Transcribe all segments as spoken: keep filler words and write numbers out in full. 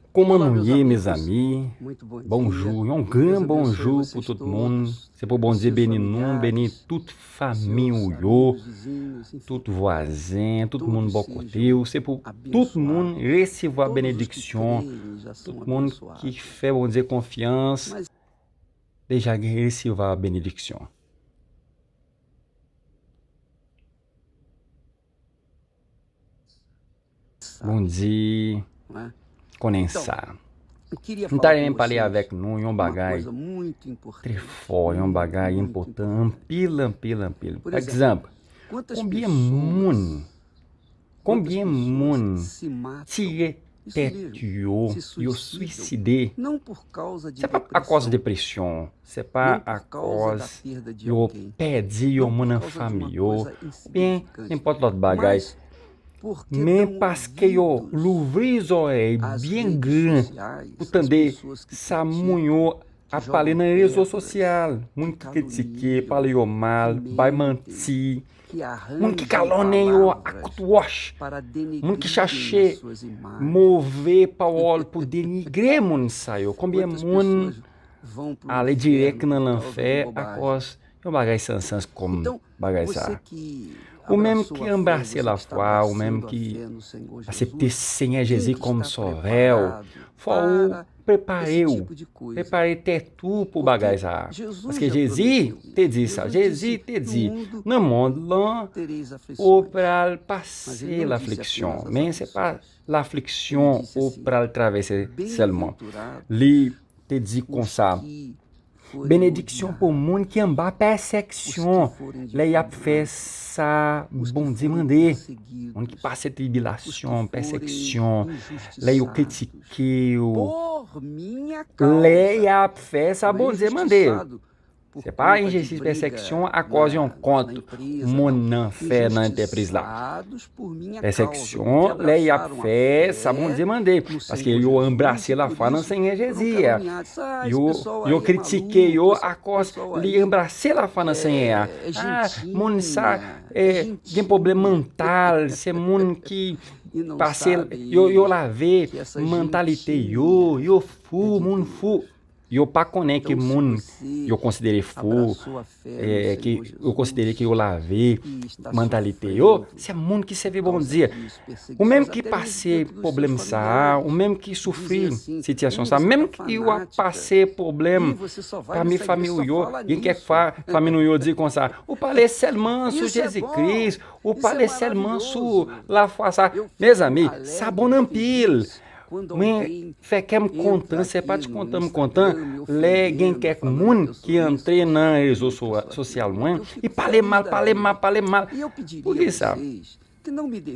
Kòman nou ye, mezanmi? Bonjou, yon gran bonjou pou tout moun. Se pou Bondye beni nou, beni tout fanmi w yo, tout vwazen, tout moun bò kote w. Se pou tout moun resevwa benediksyon. Tout moun ki fè Bondye konfyans, deja gen resevwa benediksyon. Bondye konnen sa. M ta renmen pale avèk nou yon bagay trè fò, yon bagay enpòtan, anpil, anpil, anpil. Pa egzanp, konbyen moun, konbyen moun tire tèt yo, yo swiside? Se pa akòz depresyon, se pa akòz yo pèdi yon moun nan fanmi yo, oubyen nenpòt lòt bagay. Men paske yo louvri zòrèy byen gran pou tande sa moun yo ap pale nan rezo sosyal. Moun ki kritike, pale yo mal, bay manti. Moun ki kalonnen yo ak kout wòch. Moun ki chache move pawòl pou denigre moun sa yo. Konbyen moun ale dirèk nan lanfè akòz yon bagay san sans kòm bagay sa? Ou menm ki anbrase lafwa, ou menm ki aksepte Senyè Jezi kòm Sovè w, fò ou prepare w, prepare tèt ou pou bagay sa. Paske Jezi te di sa. Jezi te di, nan mond lan, ou pral pase lafliksyon. Men se pa lafliksyon ou pral travèse sèlman. Li te di konsa, benediksyon pou moun ki anba pèseksyon, lè y ap fè sa Bondye mande. Moun ki pase tribilasyon, pèseksyon, lè yo kritike w, lè y ap fè sa Bondye mande. Se pa enjistis, pèseksyon akòz yon kont moun nan fè nan antrepriz la. Pèseksyon lè y ap fè sa Bondye mande, paske yo anbrase lafwa nan Senyè Jezi a. Yo, yo kritike yo akòz li anbrase lafwa nan Senyè a. Ah, moun sa eh, gen pwoblèm mantal, se moun ki pase, yo, yo lave mantalite yo, yo fou, moun fou. Yo pa konnen ke moun yo konsidere fou, eh, ke yo konsidere ke yo lave mantalite yo, se moun ki sèvi Bondye. Ou menm ki pase pwoblèm sa a, ou menm ki soufri sitiyasyon sa a, menm ki w ap pase pwoblèm pami fanmi w yo, gen kèk fwa fanmi nou yo di konsa, ou pale sèlman sou Jezi Kris, ou pale sèlman sou lafwa sa. Mezanmi, sa bon anpil. Mwen fè kè m kontan, se pa ti kontan m kontan lè gen kèk moun ki antre nan rezo so-, sosyal mwen, li pale mal, pale mal, pale mal. Poukisa?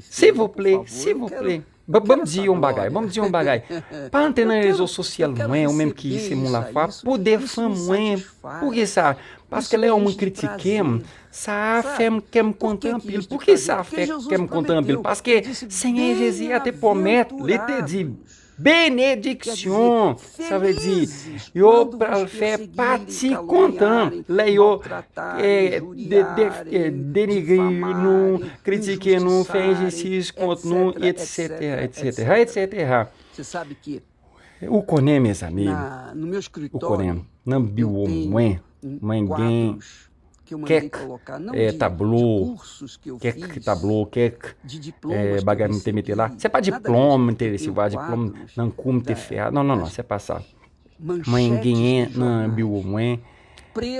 Silvouplè, silvouplè. Ban, ban m di yon bagay, ban m di yon bagay. Pa antre nan rezo sosyal mwen, ou menm ki se moun lafwa, pou defann mwen. Poukisa? Paske lè yon moun kritike m, sa a fè m kè m kontan anpil. Poukisa fè kè m kontan anpil? Paske Senyè Jezi a te pwomèt, li te di, benediksyon, sa vle di, yo pral fè pati kontan lè yo, eh, de, de, eh, denigre nou, kritike nou, fè enjistis kont nou, etsetera, etsetera, etsetera. Ou konnen, mezanmi, ou konnen, nan biwo mwen, mwen gen kèk, eh, tablo, kèk tablo, kèk, eh, bagay m te mete la. Se pa diplòm m te resevwa, diplòm nan kou m te fè a. Non, non, non, se pa sa. Mwen genyen nan biwo mwen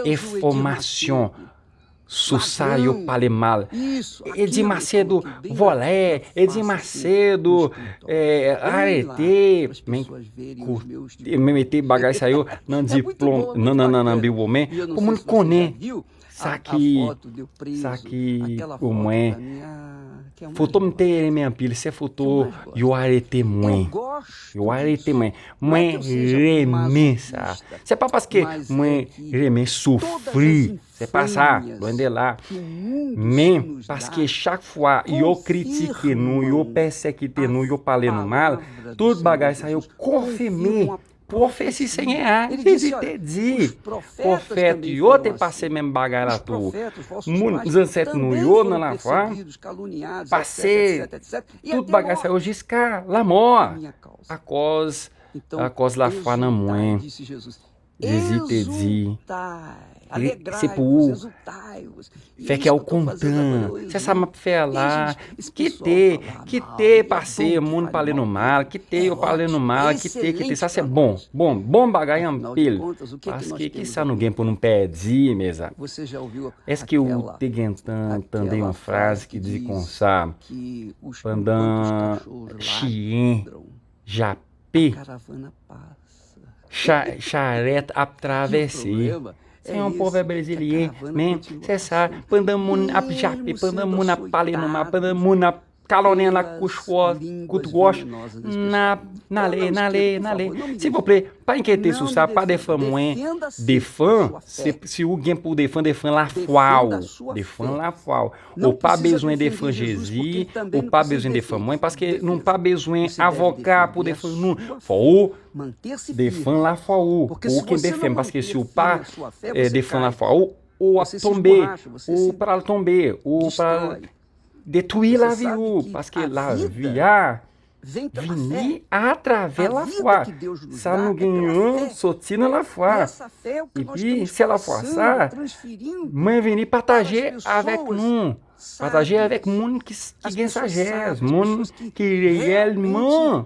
enfòmasyon sou sa yo pale mal. Edi Macedo vòlè, Edi Macedo, eh, arete. Men kou, men mete bagay sa yo nan diplòm, nan, nan, nan, nan biwo, men pou moun konnen sa ki, sa ki pou mwen, foto m te renmen anpil, se foto yo arete mwen. Yo arete mwen. Mwen renmen sa. Se pa paske mwen renmen soufri. Se pa sa. Lwen de la. Men paske chak fwa yo kritike nou, yo pèsekite nou, yo pale nou mal, tout bagay sa yo konfime pwofesi Senyè a. Jezi te di, pwofèt yo te pase menm bagay la tou. Moun, zansèt nou yo nan lafwa pase tout bagay sa yo jiska lanmò. Akòz Akòz lafwa nan mwen, Jezi te di, se pou ou. Fè kè w kontan. Se sa m ap fè la. Kite, kite pase moun pale nou mal, kite yo pale nou mal, kite, kite. Sa se bon, bon, bon bagay anpil. Paske ki sa nou gen pou nou pèdi, mezanmi? Èske ou te gen tan tande yon fraz ki di konsa, pandan chiyen jape, charèt ap travèse? Se yon pwovèb brezilyen, men se sa, pandan moun ap jape, pandan moun ap pale nou mal, pandan moun ap kalonnen l ak kout wòch, kout wòch, n ap, n ale, n ale, n ale. Silvouplè, pa enkyete sou sa, pa defan mwen. Defan, si ou gen pou defan, defan lafwa w. Defan lafwa w. Ou pa bezwen defan Jezi, ou pa bezwen defan mwen, paske nou pa bezwen avoka pou defan nou. Fò ou defan lafwa ou, pou ou kenbe fèm, paske si ou pa defan lafwa ou, ou ap tonbe, ou pral tonbe, ou pral detwi lavi ou, paske lavi a vini atravè lafwa. Sa nou genyen soti nan lafwa. Epi se lafwa sa mwen vini pataje avèk nou. Pataje avèk moun ki, ki gen sajès, moun ki reyèlman,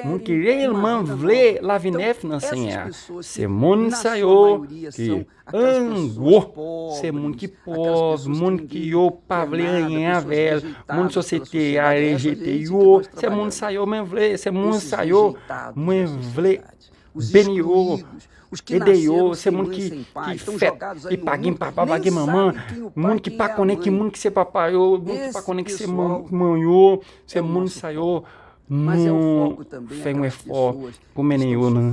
moun ki reyèlman vle lavi nèf nan Senyè a. Se moun sa yo ki, an gwo, se moun ki pòv, moun ki yo pa vle anyen avè l, moun sosyete a rejete yo. Se moun sa yo mwen vle, se moun sa yo mwen vle beni yo, ede yo. Se moun ki, ki fèt, ki pa gen papa, pa gen manman, moun ki pa konnen ki moun ki se papa yo, moun ki pa konnen ki se manman yo. Se moun sa yo nou fè yon efò pou mennen yo nan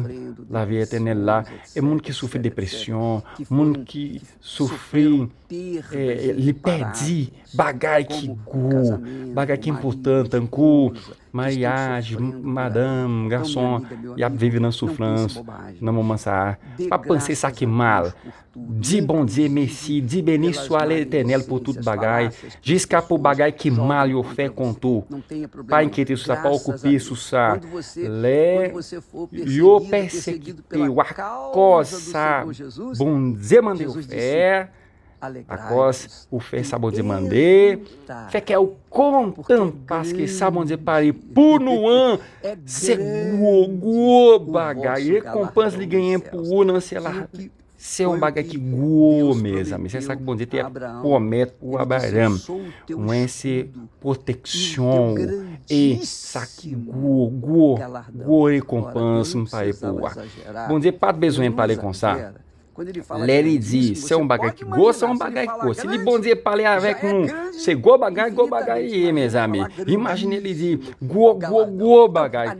lavi etènèl la. E moun ki soufri depresyon, moun ki soufri, e, e, li pèdi bagay ki gwo, bagay ki enpòtan, tankou maryaj, m-, madanm, gason, y ap viv nan soufrans nan moman sa a. Pa panse sa ki mal. Di Bondye mèsi, di beni swa Letènèl pou tout bagay, jiska pou bagay ki mal yo fè kont ou. Pa enkyete sou sa, pa okupe sou sa. Lè yo pèsekite w akòz sa Bondye mande w fè, akòz ou fè sa Bondye mande, fè kè w kontan, paske sa Bondye pare pou nou an, se gwo, gwo bagay. Rekonpans li genyen pou ou nan syèl la, se yon bagay ki gwo, mezanmi. Se sa k Bondye te pwomèt pou Abraram. Mwen se pwoteksyon ou. E sa ki gwo, gwo, gwo rekonpans m pare pou ou a. Bondye pa t bezwen pale konsa. Lè li di, se yon bagay ki gwo, se yon bagay ki gwo. Si li Bondye pale avèk nou, se gwo bagay, gwo bagay li ye, mezanmi. Imajine li di, gwo, gwo, gwo bagay.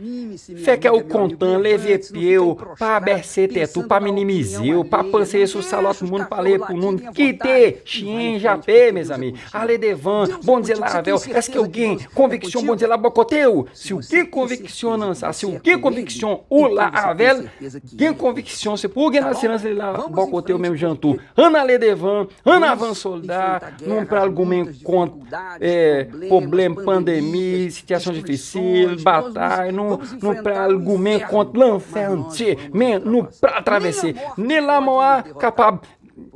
Fè kè w kontan, leve pye w, pa bese tèt ou, pa minimize w, pa panse sou sa lòt moun pale pou nou. Kite chen jape, mezanmi. Ale devan, Bondye la avè w. Èske w gen konviksyon Bondye la bò kote w? Si w gen konviksyon nan sa, si w gen konviksyon ou la avè l, gen konviksyon, se pou w gen asirans li la bò kote w menm jan tou. Ann ale devan, ann avan sòlda, nou pral goumen kont, eh, pwoblèm, pandemi, sitiyasyon difisil, batay, nou, nou pral goumen kont lanfè antye. Men nou pral travèse. Ni lanmò a kapab,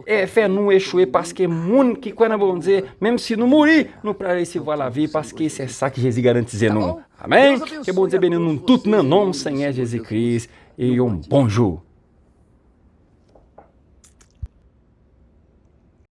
eh, fè nou echwe, paske moun ki kwè nan Bondye, menm si nou mouri, nou pral resevwa lavi, paske se sa k Jezi garantize nou. Amèn. Ke Bondye beni nou tout nan non Senyè Jezi Kris e yon bon jou.